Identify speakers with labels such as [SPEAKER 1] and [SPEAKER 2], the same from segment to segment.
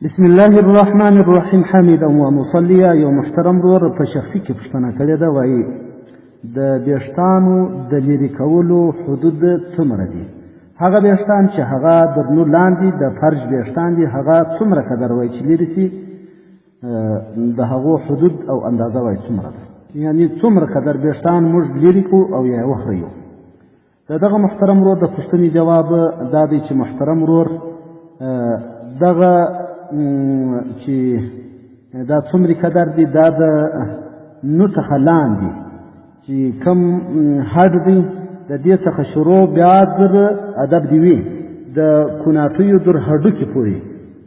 [SPEAKER 1] بسم الله الرحمن الرحیم حمیدا و مصلیا. یو محترم ورور په شخصي کې پوښتنه کړې ده، وایي د ویښتانو د لیرې کولو حدود څومره دي؟ هغه ویښتان چې هغه در نو لاندې د فرج ویښتان دي، هغه څومره قدر وایي چې لیرې سي؟ د هغو حدود او اندازه وایي څومره ده، یعنی څومره قدر ویښتان موږ لیرې کړو او یا یې وخریو. د دغه محترم ورور د پوښتنې جواب دا دی چې محترم ورور دغه چې دا څومره قدر دی، دا د نو څخه لاندې چې کم هډ دی د دې څخه شروع بیا در ادب دی وي د کوناټیو در هډوکي پورې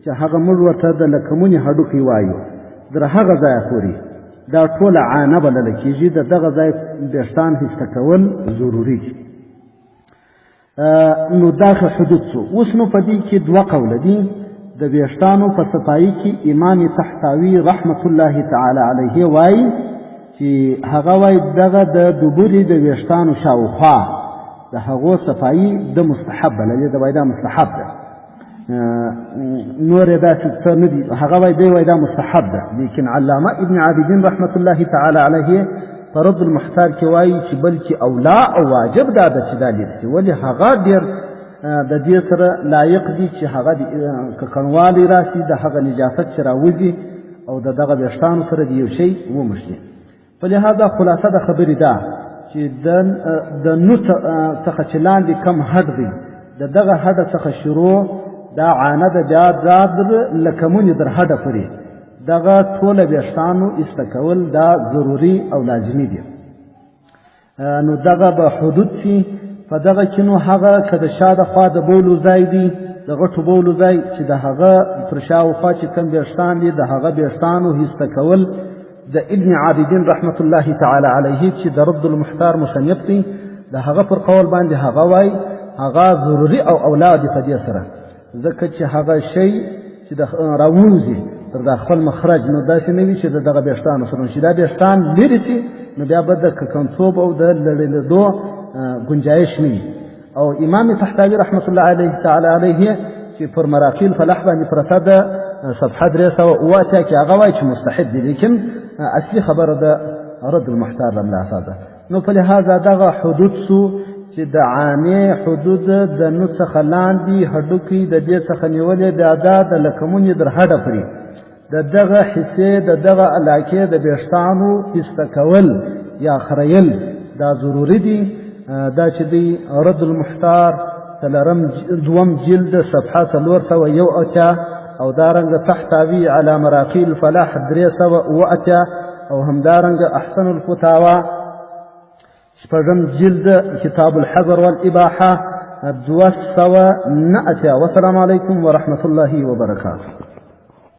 [SPEAKER 1] چې هغه موږ ورته د لکمونې هډوکی وایو، در هغه ځایه پورې دا ټوله عانه بلله کېږي. د دغه ځای ویښتان هسته کول ضروري دي. نو دا ښه حدود سو. اوس نو په دې کې دوه قوله دي. د ویښتانو په صفایي کې امام تحتاوي رحمت الله تعالی علیه وایي چې هغه وایي دغه د دبرې د ویښتانو شاوخوا د هغو صفایي د مستحب بللې ده، وایي دا مستحب ده، نور یې داسې څه نه دي، هغه وایي دی وایي دا مستحب ده. لیکن علامه ابن عابدین رحمت الله تعالی علیه په رد المحتار کې وایي چې بلکې اولا او واجب دا ده چې دا لرې سي، ولې هغه ډېر د دې سره لایق دي چې هغه ککڼوالی راسي، د هغه نجاست چې راوځي او د دغه ویښتانو سره د یو شی ومښي. په لهذا خلاصه د خبرې دا چې د نو څخه چې لاندې کم هډ دی، د دغه هډه څخه شروع دا عانه ده بیا در لکمونې در هډه پورې دغه ټوله ویښتانو ایسته کول دا ضروري او لازمي دي. نو دغه به حدود سي. په دغه کې نو هغه که د شا د خوا د بولو ځای دی، د غټو بولو ځای چې د هغه پر شاوخوا چې کوم ویښتان دي د هغه ویښتانو هسته کول د ابن عابدین رحمت الله تعالی علیه چې د رد المحتار مصنف دی، د هغه پر قول باندې هغه وایي هغه ضروري او اولا دي په دې سره، ځکه چې هغه شی چې د راووځي تر دا خپل مخرج نو داسې نه وي چې د دغه ویښتانو سره، چې دا ویښتان لرې سي نو بیا به د ککنتوب او د لړلېدو ګنجایش نه وي. او امام تحتاوي رحمت الله علیه تعالی علیه چې پر مراقي الفلاح باندې پرته ده صفحه 387 کې هغه وایي چې مستحب دی، لیکن اصلي خبره ده رد المحتار له ملا ده. نو په لهذا دغه حدود سو چې د عانې حدود د نو څخه لاندې هډوکي د دې څخه نیولې بیا دا د لکمونې در هډه پورې د دغه حصې د دغه علاقې د ویښتانو ایسته کول یا خریل دا ضروري دي. دا چې دی رد المحتار څلورم دوم جلد صفحه 481 او دارنګه تحتاوي علی مراقي الفلاح 387 او همدارنګه احسن الفتاوى شپږم جلد کتاب الحظر والاباحه 289. والسلام علیکم ورحمة الله وبرکاته.